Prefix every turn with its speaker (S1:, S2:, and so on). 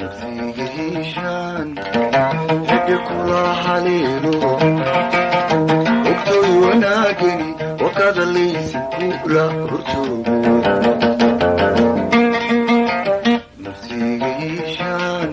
S1: Nafsiga hiishaan hede kula haleelo, ogtoy wanaagani wakadalaysi kula horjoogo. Nafsiga hiishaan.